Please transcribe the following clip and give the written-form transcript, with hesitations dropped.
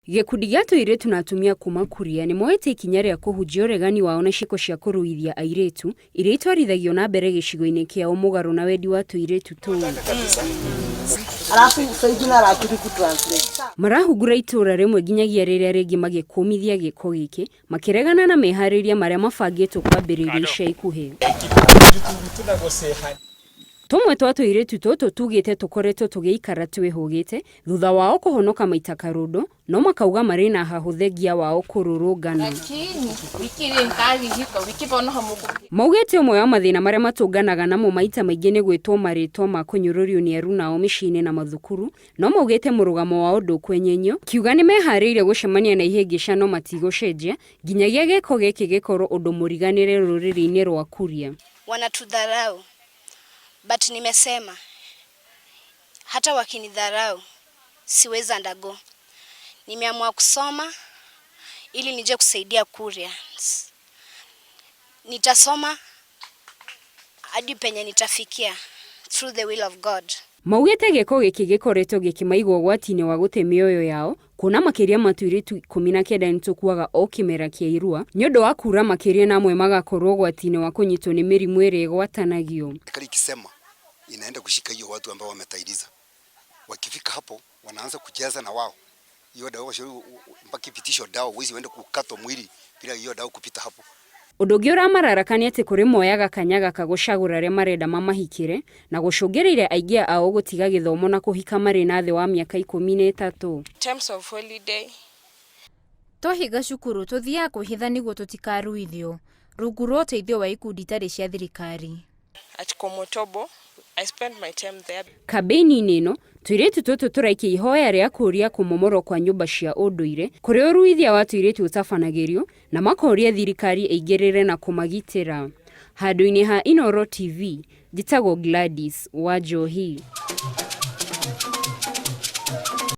Gĩkundi gĩa tũirĩtu na atumia kuma Kuria nĩ moete ikinya rĩa kũhunjia ũregani wao na ciĩko cia kũruithia airĩtu iria itwarithagio na mbere gĩcigo-inĩ kĩao mũgarũ na wendi wa tũirĩtu tũu. Marahungura itũũra rĩmwe nginyagia rĩrĩa rĩngĩ magĩkũmithia gĩko gĩkĩ makĩregana na meharĩria marĩa mabangĩtwo kwambĩrĩrio ica ikuhĩ. Tũmwe twa tũirĩtu tũtũ tugĩte tũkoretwo tũgĩikara twĩhũgĩte thutha wao kũhonoka maita karũndũ no makauga marĩ na hahũ thengia wao kũrũrũngana. Maugĩte ũmwe wa mathĩna marĩa matũnganaga namo maita maingĩ nĩ gwĩtwo marĩtwa ma kũnyũrũrio nĩ arunao mĩciĩ-inĩ na mathukuru, no maugĩte mũrũgamo wao ndũkwenyenyio, kiuga nĩ meharĩirie gũcemania na ihĩngĩca no matigũcenjia nginyagia gĩko gĩkĩ gĩkorwo ũndũ mũriganĩre rũrĩrĩ-inĩ rwa Kuria. Wanatudharau but nimesema hata wakinidharau siwezi undergo. Nimeamua kusoma ili nije kusaidia Kuria. Nitasoma hadi penye nitafikia through the will of God. Maugĩte gĩko gĩkĩ gĩkoretwo gĩkĩmaiga ũgwati-inĩ wa gũte mĩoyo yao kuona makĩria ma tũirĩtu 19 nĩtũkuaga o kĩmera kĩa irua nĩ ũndũ wa kura makĩria na amwe magakorwo ũgwati-inĩ wa kũnyitwo nĩ mĩrimũ ĩrĩa ĩgwatanagio. Serikali ikisema inaenda kushika hiyo watu ambao wametairiza, wakifika hapo wanaanza kucheza na wao hiyo dawa washauri mpaka ipitisho dawa, huwezi uende kukatwa mwili bila hiyo dawa kupita hapo. Ũndũ ũngĩ ũramararaka nĩ atĩ kũrĩ moyaga kanya gaka gũcagũra arĩa marenda mamahikĩre na gũcũngĩrĩria aingĩ ao gũtiga gĩthomo na kũhika marĩ na thĩ wa mĩaka 13. Terms of holiday. Twahinga cukuru tũthiaga kwĩhitha nĩguo tũtikaruithio rungu rwa ũteithio wa ikundi itarĩ cia thirikari. At Komotobo, I spent my time there. Kambĩini-inĩ ĩno tũirĩtu tũtũ tũraikia ihoya rĩa kũũria kũmomorwo kwa nyũmba cia ũndũire kũrĩa ũruithia wa tũirĩtu ũtabanagĩrio na makoria thirikari ĩingĩrĩre na kũmagitĩra. Handũ-inĩ ha Inooro TV, njĩtagwo Gladys Wanjohi.